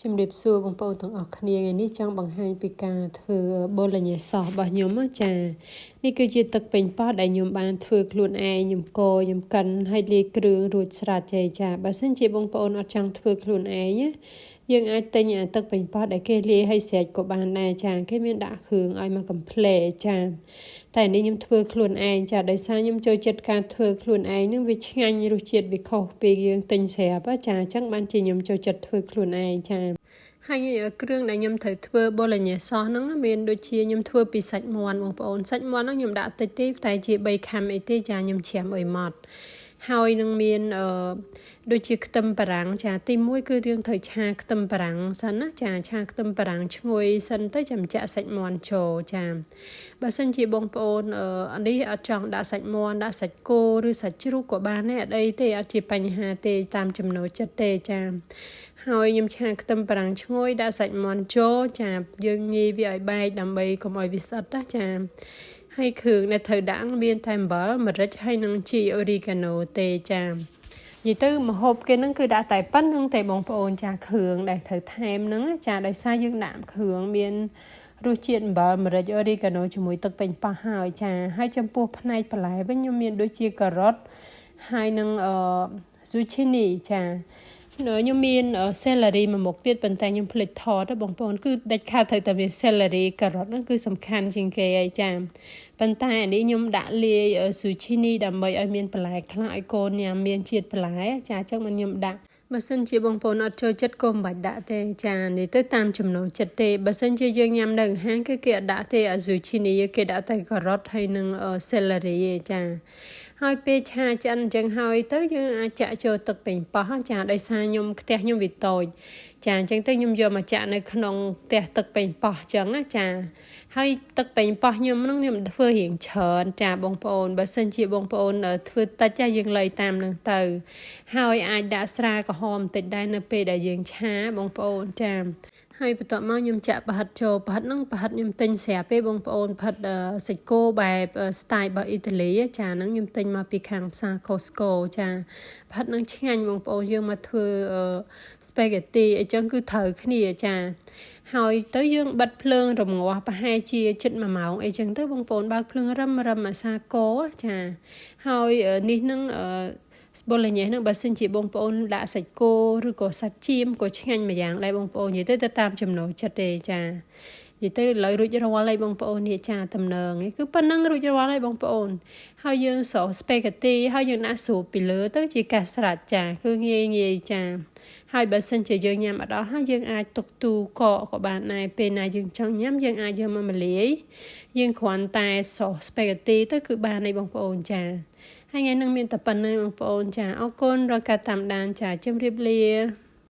ជំរាបសួរបងប្អូនទាំងអស់គ្នាថ្ងៃនេះចង់បង្ហាញពីការធ្វើ bolognese sauce របស់ខ្ញុំណាចានេះគឺជាទឹកប៉េងប៉ោះដែលខ្ញុំបានធ្វើខ្លួនឯងខ្ញុំកខ្ញុំកិនហើយលាយគ្រឿងរួចស្រេចហើយចាបើសិនជាបងប្អូនអត់ចង់ធ្វើខ្លួនឯងណាយើងអាចទិញអាទឹកប៉េងប៉ោះដែលគេលាយឲ្យស្រេចក៏បានដែរចាគេមានដាក់គ្រឿងឲ្យមកកំផ្លែចាតែនេះខ្ញុំធ្វើខ្លួនឯងចាដោយសារខ្ញុំចូលចិត្តការធ្វើខ្លួនឯងនឹងវាឆ្ងាញ់រសជាតិវាខុសពីយើងទិញស្រាប់ចាអញ្ចឹងបានជាខ្ញុំចូលចិត្តធ្វើខ្លួនឯងចាហើយគ្រឿងដែលខ្ញុំត្រូវធ្វើ bolognese sauce ហ្នឹងមានដូចជាខ្ញុំធ្វើពីសាច់មាន់បងប្អូនសាច់មាន់ហ្នឹងខ្ញុំដាក់តិចទេតែជា3ខាំអីទេចាខ្ញុំច្រាមអុយម៉ត់ហើយនឹងមានអឺដូចជាខ្ទឹមបារាំងចាទី1គឺយើងត្រូវឆាខ្ទឹមបារាំងសិនណាចាឆាខ្ទឹមបារាំងឈ្ងុយសិនទៅចាំចាក់សាច់មាន់ចូលចាបើសិនជាបងប្អូនអឺនេះអត់ចង់ដាក់សាច់មាន់ដាក់សាច់គោឬសាច់ជ្រូកក៏បានដែរអត់អីទេអត់ជាបញ្ហាទេតាមចំណូលចិត្តទេចាហើយខ្ញុំឆាខ្ទឹមបារាំងឈ្ងុយដាក់សាច់មាន់ចូលចាយើងញីវាឲ្យបែកដើម្បីកុំឲ្យវាស្អិតណាចាហើយគ្រឿងដែលត្រូវដាក់មានតែអំបិលម្រេចហើយនិងជី oregano ទេចានិយាយទៅម្ហូបគេហ្នឹងគឺដាក់តែប៉ុណ្្នឹងតែបងប្អូនចាគ្រឿងដែលត្រូវថែមហ្នឹងចាដោយសារយើងដាក់គ្រឿងមានរសជាតិអំបិលម្រេច oregano ជាមួយទឹកប៉េងប៉ោះហើយចាហើយចំពោះផ្នែកបន្លែវិញខ្ញុំមានដូចជាការ៉ុតហើយនឹងអឺ zucchini ចាខ្ញុំមាន celery មួយមុខទៀតប៉ុន្តែខ្ញុំភ្លេចថតបងប្អូនគឺដាច់ខាតត្រូវតែមាន celery ការ៉ុតហ្នឹងគឺសំខាន់ជាងគេហើយចាប៉ុន្តែអានេះខ្ញុំដាក់លាយ zucchini ដើម្បីឲ្យមានបន្លែខ្លះឲ្យកូនញ៉ាំមានជាតិបន្លែចាអញ្ចឹងមិនខ្ញុំដាក់បើសិនជាបងប្អូនអត់ចូលចិត្តក៏មិនបាច់ដាក់ទេចានេះទៅតាមចំណូលចិត្តទេបើសិនជាយើងញ៉ាំនៅហាងគឺគេអត់ដាក់ទេអា zucchini គេដាក់តែការ៉ុតហើយនិង celery ឯចាហើយពេលឆាឆ្អិនអញ្ចឹងហើយទៅយើងអាចចាក់ចូលទឹកប៉េងប៉ោះចាដោយសារខ្ញុំខ្ទះខ្ញុំវាតូចចាអញ្ចឹងទៅខ្ញុំយកមកចាក់នៅក្នុងផ្ទះទឹកប៉េងប៉ោះអញ្ចឹងណាចាហើយទឹកប៉េងប៉ោះខ្ញុំហ្នឹងខ្ញុំធ្វើរៀងច្រើនចាបងប្អូនបើសិនជាបងប្អូនធ្វើតិចចាយើងលៃតាមនឹងទៅហើយអាចដាក់ស្រាក្រហមបន្តិចដែរនៅពេលដែលយើងឆាបងប្អូនចាហើយបន្ទាប់មកខ្ញុំចាក់ប្រហិតចូលប្រហិតហ្នឹងប្រហិតខ្ញុំទិញស្រាប់ទេបងប្អូនប្រហិតសាច់គោបែប style របស់អ៊ីតាលីចាហ្នឹងខ្ញុំទិញមកពីខាងផ្សារ Costco ចាប្រហិតហ្នឹងឆ្ងាញ់បងប្អូនយើងមកធ្វើ spaghetti អីចឹងគឺត្រូវគ្នាចាហើយទៅយើងបិទភ្លើងរងាស់ប្រហែលជាជិត1ម៉ោងអីចឹងទៅបងប្អូនបើកភ្លើងរឹមរឹមអាសាកចាហើយនេះនឹងអឺ bolognese ហ្នឹងបើសិនជាបងប្អូនដាក់សាច់គោឬក៏សាច់ចៀមក៏ឆ្ងាញ់មួយយ៉ាងដែរបងប្អូននិយាយទៅទៅតាមចំណូលចិត្តទេចានិយាយទៅឥឡូវរួចរាល់ហើយបងប្អូននេះចាតំណងគឺប៉ុណ្ណឹងរួចរាល់ហើយបងប្អូនហើយយើងស្រោ spaghetti ហើយយើងដាក់ស្រូបពីលើទៅជាការស្រេចចាគឺងាយងាយចាហើយបើសិនជាយើងញ៉ាំអត់អស់ហើយយើងអាចទុកទូកកក៏បានដែរពេលណាយើងចង់ញ៉ាំយើងអាចយកមកម្លាយយើងគ្រាន់តែស្រោ spaghetti ទៅគឺបានហើយបងប្អូនចាហើយថ្ងៃនេះមានតែប៉ុណ្្នឹងបងប្អូនចាអរគុណរាល់ការតាមដានចាជម្រាបលា។